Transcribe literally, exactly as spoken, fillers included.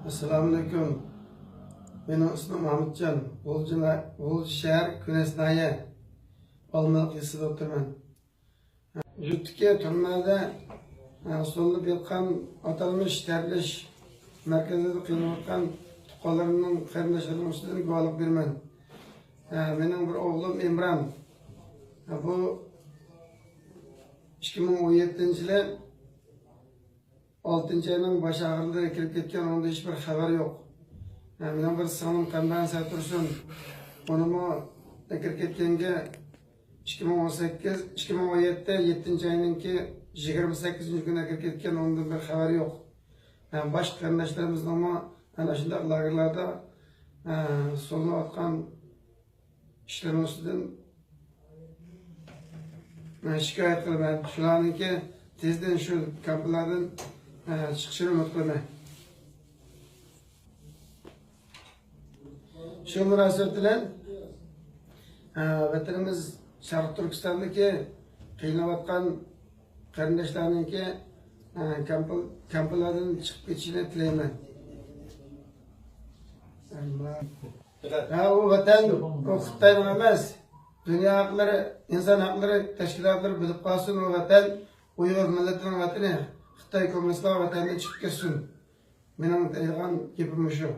ئەسسالامۇئەلەيكۇم. مېنىڭ ئىسمىم ھامىتجان. غۇلجا، غۇلجا شەھەر، كۈنەس ناھىيە، ئالمىلىق يېزىسىدا ئولتۇرىمەن. يۇرتتىكى تۈرمىلەردە، ئە، سولىنىپ ياتقان ئاتالمىش تەربىيەلەش مەركەزلىرىدە قىينىلىۋاتقان تۇغقانلىرىمنىڭ، قېرىنداشلىرىمنىڭ ئۈستىدىن گۇۋاھلىق بېرىمەن. ئە، مېنىڭ بىر ئوغلۇم ئىمران. ئە، بۇ ئىككى مىڭ ئون يەتتىنچى يىلى ئالتىنچى ئاينىڭ باش ئاخىرلىرىدا كىرىپ كەتكەن، ئۇنىڭدىن ھېچبىر خەۋەر يوق. ھە، مېنىڭ بىر سىڭلىم قەمبەرىن سەتۇرسۇن، ئۇنىمۇ كىرىپ كەتكەنگە ئىككى مىڭ ئون سەككىز، ئىككى مىڭ ئون يەتتە، يەتتىنچى ئاينىڭكى يىگىرمە سەككىزىنچى كۈنى كىرىپ كەتكەن، ئۇنىڭدىن بىر خەۋەر يوق. ھە، باشقا قېرىنداشلىرىمىزنىڭمۇ ئەنە شۇنداق لاگېرلاردا، ھە، سولىنىۋاتقان ئىشلىرىنىڭ ئۈستىدىن، ئە، شىكايەت قىلىمەن. شۇلارنىڭكى تېزدىن شۇ كامپلاردىن، ئە، چىقىشىنى ئۈمىد قىلىمەن. شۇ مۇناسىۋەت بىلەن، ئە، ۋەتىنىمىز شەرقىي تۈركىستاندىكى قىينىلىۋاتقان قېرىنداشلارنىڭكى، ئە، كامپل-، كامپلاردىن چىقىپ كېتىشىنى تىلەيمەن. ھە، ئۇ ۋەتەن، ئۇ خىتاينىڭ ئەمەس، دۇنيا ھەقلىرى، ئىنسان ھەقلىرى تەشكىلاتلىرى بىلىپ قالسۇن، ئۇ ۋەتەن ئۇيغۇر مىللىتىنىڭ ۋەتىنى، خىتاي كوممۇنىستلار ۋەتەندىن چىقىپ كەتسۇن. مېنىڭ دەيدىغان گېپىم مۇشۇ.